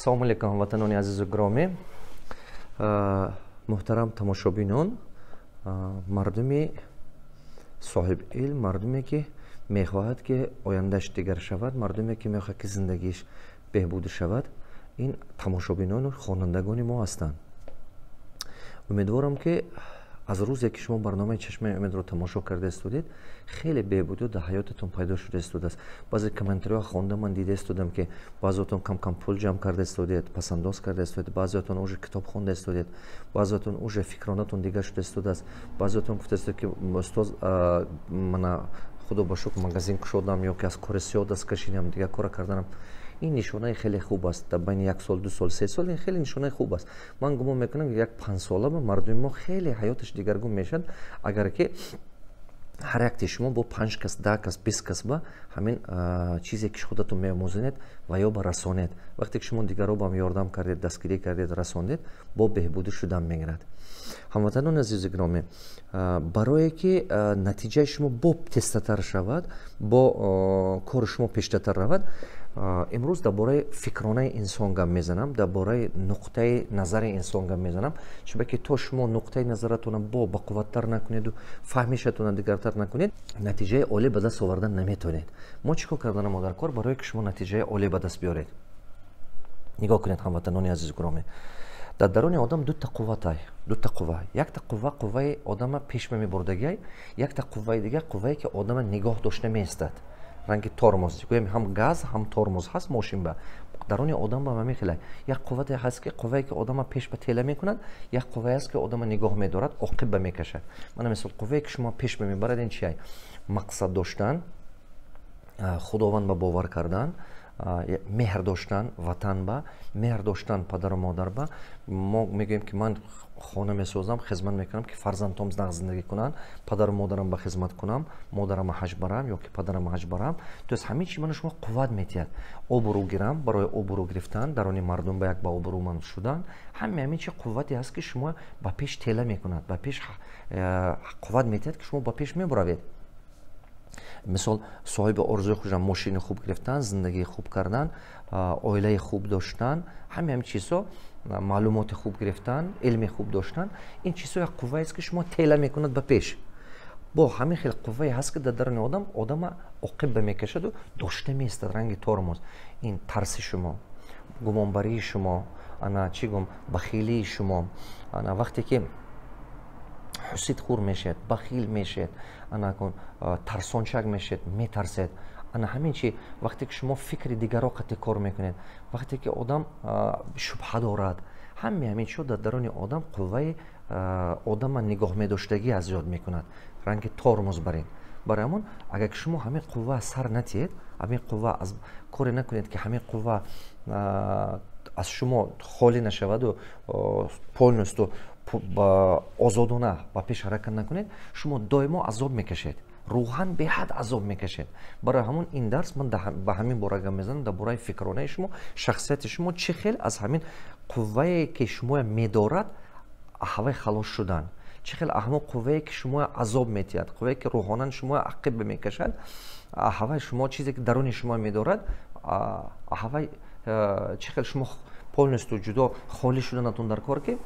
Ассалому алайкум, ҳамватанони азизу гиромӣ, муҳтарам тамошобинон, мардуми соҳиб илм, мардуме ки мехоҳад, ки ояндааш дигар шавад, мардуме ки мехоҳад, ки зиндагиш беҳбудӣ шавад, ин тамошобинону хонандагони мо ҳастанд. Умедворам, ки аз рӯзе ки шумо барномаи «Чашмаи умедро» тамошо карда истодед, хеле беҳбудиҳо дар ҳаётатон пайдо шуда истодааст. Баъзе комментариҳо хонда, ман дида истодам, ки баъзеотон кам-кам пул ҷамъ карда истодед, пасандоз карда истодед, баъзеотон уже китоб хонда истодед, баъзеотон уже фикронатон дигар шуда истодааст, баъзеотон гуфта истодед, ки устоз, мана, худо ба шукр, магазин кушодам ё ки аз кори сиёҳ даст кашидам, дигар кора карданам. Ин нишонаи хеле хуб аст. Дар байни як сол, 2 сол, 3 сол ин хеле нишонаи хуб аст. Ман гумон мекунам, як 5 сола ба мардуми мо хеле ҳаёташ дигаргун мешавад, агар ки ҳар якти шумо бо панҷ кас, 10 кас, 20 кас ба ҳамин чизе ки худатон меомӯзонед ва ё ба расонед. Вақте ки шумо дигарро ба ёрдам кардед, дастгирӣ кардед, расондед, бо беҳбудӣ шудан мегирад. Ҳамватанони азизу гиромӣ, барое ки натиҷаи шумо бо тезтатар шавад, бо кори шумо пештатар равад, имрӯз дар бораи фикронаи инсон гап мезанам, дар бораи нуқтаи назари инсон гап мезанам. Чунки то шумо нуқтаи назаратонро бо бақувваттар накунеду фаҳмишатонро дигартар накунед, натиҷаи олӣ ба даст овардан наметавонед. Мо чӣ кор карданам дар кор, барое ки шумо натиҷаи олӣ ба даст биёред? Нигоҳ кунед, ҳамватанони азизу гиромӣ, дар даруни одам дута қувватай, дута қувва. Якта қувва қувваи одама пешма мебурдагиай, якта қувваи дигар қуввае ки одама нигоҳ дошта меистад, ранги тормоз гӯем, ҳам газ, ҳам тормоз ҳаст мошин ба. Даруни одам ба ҳамин як қуввате ҳаст, ки қуввае ки одама пеш ба тела мекунад, як қуввае ҳаст, ки одама нигоҳ медорад, оқиб ба мекашад. Мана мисол, қуввае ки шумо пеш ба мебарад, ин чиай? Мақсад доштан, Худованд ба бовар кардан, меҳр доштан ватан ба, меҳр доштан падару модар ба. Мо мегӯем, ки ман хона месозам, хизмат мекунам, ки фарзандҳом нағз зиндагӣ кунанд, падару модарам ба хизмат кунам, модарама ҳаҷ барам ё ки падарама ҳаҷ барам. То есть ҳамин чи ману шумо қувват метиҳад. Обрӯ гирам, барои обрӯ гирифтан, дарони мардум ба як ба обрӯманд шудан. Ҳаме ҳамин чи қуввате ҳаст, ки шумо ба пеш тела мекунад, ба пеш қувват метиҳад, ки шумо ба пеш мебуравед. Мисол, соҳиби орзуи хушам, мошини хуб гирифтан, зиндагии хуб кардан, оилаи хуб доштан, ҳаме ҳамин чизҳо, маълумоти хуб гирифтан, илми хуб доштан, ин чизҳо як қувваест, ки шумо тела мекунад ба пеш. Бо ҳамин хел қуввае ҳаст, ки дар даруни одам одама оқиб ба мекашаду дошта меистад, ранги тормоз. Ин тарси шумо, гумонбарии шумо, ана чӣ гум, бахилии шумо. Ана вақте ки ҳусидхӯр мешавед, бахил мешавед, ана кун тарсончак мешавед, метарсед. Ана ҳамин чи, вақте ки шумо фикри дигарро қатъи кор мекунед, вақте ки одам шубҳа дорад, ҳаме ҳамин чизҳо дар даруни одам қувваи одама нигоҳ медоштагӣ аз ёд мекунад, ранги тормоз барин. Барои ҳамон, агар ки шумо ҳамин қувва сар натиҳед, ҳамин қувва аз коре накунед, ки ҳамин қувва аз шумо холӣ нашаваду полностью озодона ба пеш ҳаракат накунед, шумо доимо азоб мекашед, рӯҳан беҳад азоб мекашед. Барои ҳамон ин дарс ман ба ҳамин бора гап мезанам, дар бораи фикронаи шумо, шахсияти шумо, чӣ хел аз ҳамин қуввае ки шумоя медорад, ҳавай халос шудан, чӣ хел ҳамон қуввае ки шумоя азоб метиҳад, қуввае ки рӯҳонан шумоя ақиб мекашад, ҳавай шумо, чизе ки даруни шумо медорад, ҳавай чӣ хел шумо полностью ҷудо холӣ шуданатон дар кор, ки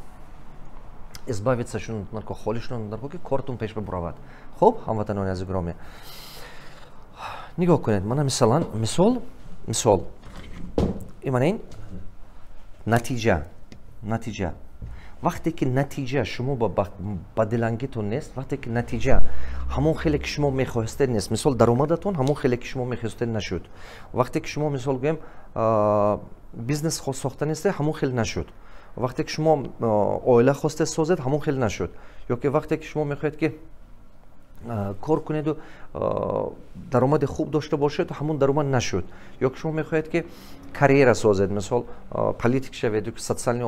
избавиться шуданатон дар кор, холӣ шуданатон дар кор, ки кортон пеш бибуравад. Хуб, ҳамватанони азиз гиромӣ, нигоҳ кунед, мана мисалан, мисол, имана ин натиҷа. Вақте ки натиҷа шумо ба дилангитон нест, вақте ки натиҷа ҳамон хеле ки шумо мехоҳистед нест, мисол, даромадатон ҳамон хеле ки шумо мехоҳистед нашуд, вақте ки шумо, мисол гӯем, бизнес сохта нестед, ҳамон хел нашуд, вақте ки шумо оила хостед созед, ҳамон хел нашуд, ё ки вақте ки шумо мехоҳед, ки кор кунеду даромади хуб дошта бошед, ҳамон даромад нашуд, ё ки шумо мехоҳед, ки карьера созед, мисол, политик шаведу, социальный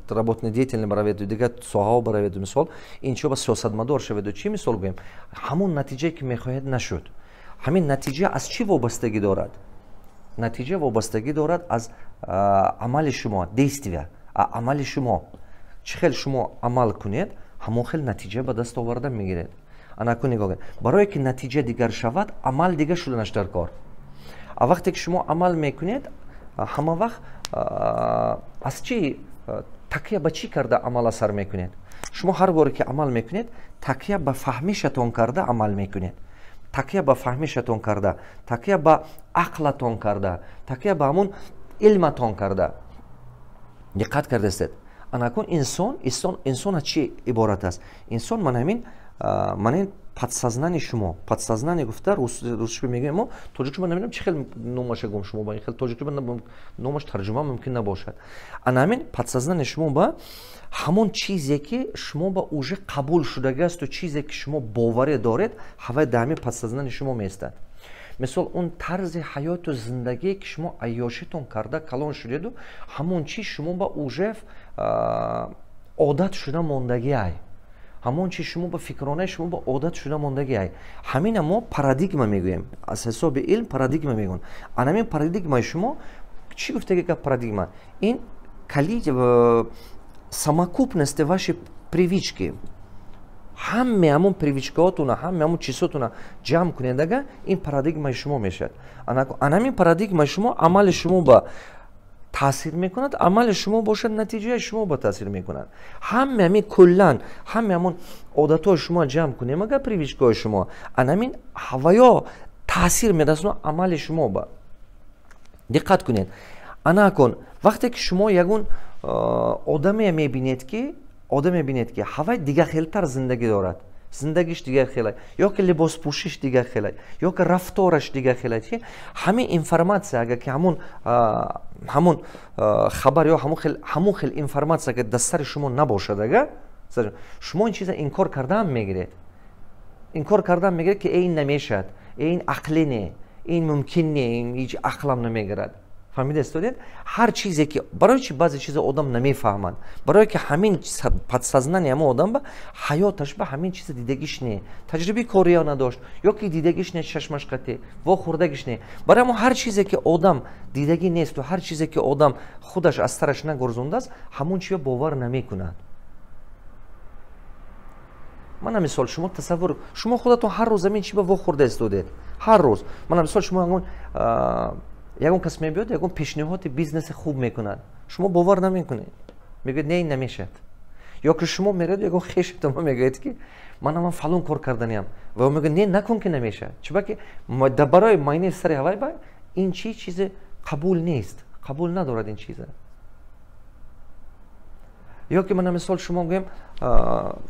работный деятельный бараведу, дигар соҳаҳо бараведу, мисол, ин чио ба сиёсатмадор шаведу, чӣ, мисол гӯем, ҳамон натиҷае ки мехоҳед нашуд. Ҳамин натиҷа аз чӣ вобастагӣ дорад? Натиҷа вобастагӣ дорад аз амали шумо, действия, амали шумо. Чӣ хел шумо амал кунед, ҳамон хел натиҷа ба даст оварда мегиред. Анакун нигоҳ кунед, барое ки натиҷа дигар шавад, амал дигар шуданаш дар кор. А вақте ки шумо амал мекунед Ҳама вақт аз чӣ такя ба чӣ карда амал асар мекунед? Шумо ҳар боре ки амал мекунед, такя ба фаҳмишатон карда амал мекунед, такя ба фаҳмишатон карда, такя ба ақлатон карда, такя ба ҳамун илматон карда. Диққат кардастед? Анакун инсон, инсон аз чӣ иборат аст? Инсон ман ҳамин, ман ин подсознание шумо, подсознание гуфта русши мегӯем мо, тоҷикши ман намедонам чӣ хел номаша гум шумо ба ин хел тоҷикши номаш тарҷума мумкин набошад. Ана ҳамин подсознание шумо ба ҳамон чизе ки шумо ба уже қабул шудагиасту, чизе ки шумо боварӣ доред, ҳавай дар ҳамин подсознание шумо меистад. Мисол, он тарзи ҳаёту зиндагие ки шумо айёшитон карда калон шудеду, ҳамон чиз шумо ба уже одат шуда мондагиай, ҳамон чиз шумо ба фикронаи шумо ба одат шуда мондагиай. Ҳамина мо парадигма мегӯем, аз ҳисоби илм парадигма мегӯем. Ана ҳамин парадигмаи шумо чӣ гуфтаги гап? Парадигма ин калид совокупности ваши привычки. Ҳаме ҳамон привычкаотуна, ҳаме ҳамон чизотуна ҷамъ кунед, ага ин парадигмаи шумо мешавад. Ана ҳамин парадигмаи шумо амали шумо ба таъсир мекунад, амали шумо бошад, натиҷаи шумо ба таъсир мекунад. Ҳаме ҳамин куллан ҳаме ҳамон одатҳои шумо ҷамъ кунем, ага привычкаҳои шумо, ана ҳамин ҳаваё таъсир мерасонад амали шумо ба. Диққат кунед, ана кун, вақте ки шумо ягон одаме мебинед ки, одам мебинед ки ҳавай дигархелтар зиндагӣ дорад, зиндагиш дигархела, ё ки либоспӯшиш дигархела, ё ки рафтораш дигархела, ҳамин информатсия, агар ки ҳамун хабар ё ҳамун хел информатсия агар дар сари шумо набошад, агар шумо ин чиза инкор кардаам мегиред, инкор кардаам мегиред ки э, ин намешавад, э, ин ақлӣ не, ин мумкин не, ин ҳеҷ ақлам намегирад. Фаҳмида истодед? Ҳар чизе ки, барои чи баъзе чиза одам намефаҳмад? Барое ки ҳамин подсознание ҳамон одам ба ҳаёташ ба ҳамин чиза дидагиш не, таҷрибаи кория надошт, ё ки дидагиш не, чашмаш қатӣ вохӯрдагиш не. Барои ҳамон ҳар чизе ки одам дидагӣ несту, ҳар чизе ки одам худаш аз сараш нагурзондааст, ҳамон чиё бовар намекунад. Мана мисол, шумо тасаввур, шумо худатон ҳар рӯз ҳамин чи ба вохӯрда истодед, ҳар рӯз. Мана мисол, шумо ягон кас мебиёд, ягон пешниҳоди бизнеси хуб мекунад, шумо бовар намекунед, мегӯед: «Не, ин намешавад». Ё ки шумо меред, ягон хешатон мегӯед ки мана ман фалон кор карданиям, ва мегӯяд: «Не, накун, ки намешавад». Чунки дар барои майнаи сари ҳавай ба ин чи чизе қабул нест, қабул надорад ин чиза. Ё ки мана мисол, шумо гӯем,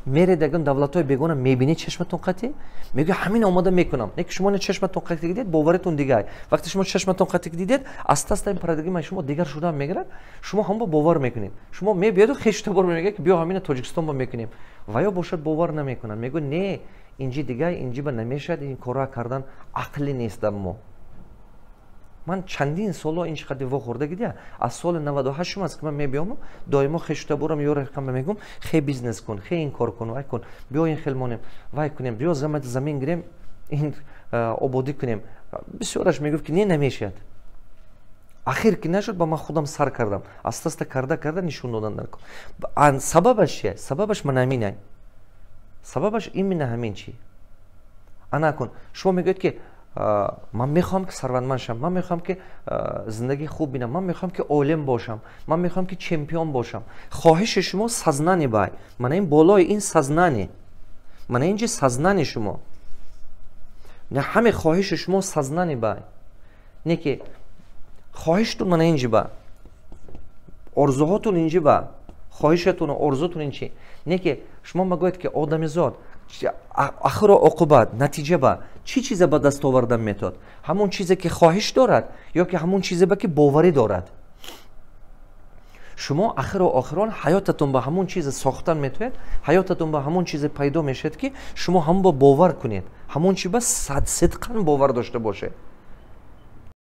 меред ягон давлатҳои бегона, мебинед чашматон қатӣ, мегӯяд: «Ҳамин омода мекунам». Не ки шумо чашматон қатӣ дидед, боваритон дигар. Вақте шумо чашматон қатӣ дидед, аста аста ин парадигмаи шумо дигар шуда мегирад, шумо ҳамон бовар мекунед. Шумо мебиёду хештабор мегӯяд ки биё, ҳамина Тоҷикистон ба мекунем, ва ё бошад, бовар намекунад, мегӯяд: «Не, инҷи дигар, инҷи ба намешавад, ин корра кардан ақлӣ нест дар мо». Ман чандин солҳо ин чӣ қадр вохӯрда гидия. Аз соли 98-ум аст ки ман мебиёму доимо хештаборам, ё рафиқам мегӯм: «Хе, бизнес кун, хе, ин кор кун, вай кун, биё, ин хел монем, вай кунем, биё, замин гирем, ин ободӣ кунем». Бисёраш мегуфт ки не, намешавад. Ахир ки нашуд, ба ман худам сар кардам, аста аста карда карда нишон додан. Сабабаш чия? Сабабаш ман ҳаминай, сабабаш именно ҳамин чи. Ана кун, шумо мегӯед ки ман мехоҳам ки сарватманд шавам, ман мехоҳам ки зиндагии хуб бинам, ман мехоҳам ки олим бошам, ман мехоҳам ки чемпион бошам. Хоҳиши шумо сознание бай, мана ин болои ин сознание, мана ин ҷи сознание шумо, ҳаме хоҳиши шумо сознание бай, не ки хоҳиштун мана ин ҷи ба, орзуҳотун ин ҷи ба, хоҳишатун, орзутун ин чи не ки шумо магӯед ки одамизод ахиру оқибат натиҷа ба чӣ чизе ба даст овардан метавад? Ҳамон чизе ки хоҳиш дорад ё ки ҳамон чизе ба ки боварӣ дорад? Шумо ахиру охирон ҳаётатон ба ҳамон чизе сохтан метавонед, ҳаётатон ба ҳамон чизе пайдо мешавад, ки шумо ҳамон ба бовар кунед, ҳамон чи ба сидқан бовар дошта бошед.